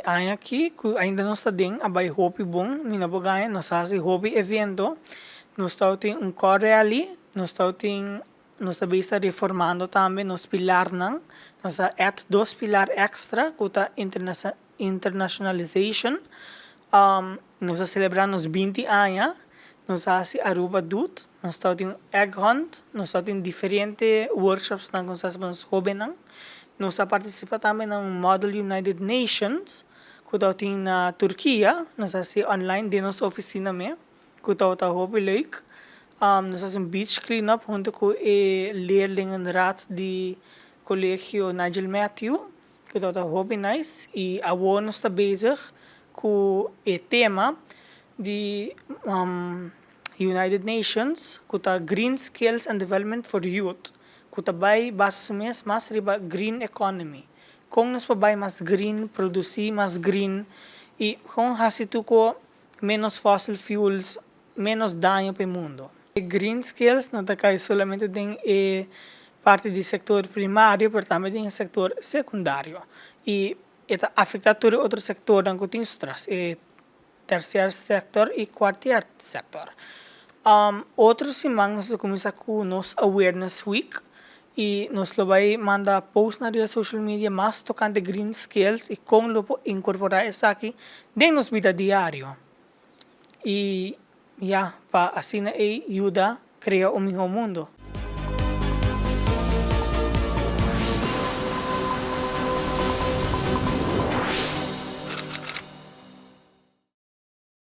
Aña aki, ku ainda nos ta den, a bai hopi bon, mi no por gaña, nos a hasi hopi evento, nos tabatin un car rally, nos tabatin, nos ta bisa reformando tambe nos pilarnan, nos a add dos pilar extra ku ta internationalization, nos a celebra nos 20 aña, nos a hasi Aruba Doet, nos tabatin un egg hunt, nos tabatin diferente workshops nan ku nos a hasi pa nos hobennan, nos a participa tambe na un Model United Nations ku tabatin na Turkia, nos a hasi online den nos oficina mes, ku tabata hopi leuk. Nos a hasi un beach clean up hunto ku e leerlingenraad di Colegio Nigel Matthew, ku tabata hopi nice. I awor nos ta bezig ku e tema di United Nations ku ta Green Skills and Development for Youth, ku ta bai basa su mes mas riba green economy. Kon nos por bai mas green, produsí mas green i kon hasi tur ku menos fossil fuels, menos daño pa e mundo. E green skills no ta kai solamente den e parti di sektor primario, pero tambe den e sektor sekundario. I e ta afektá tur e otro sektornan ku tin su tras, e tersier sektor i kuartier sektor. Otro siman nos ta kuminsá ku nos awareness week i nos lo bai manda post na riba social media mas tokante green skills i kon lo por inkorporá esaki den nos bida diario. I ya, pa asina ei yuda krea un mihó mundo.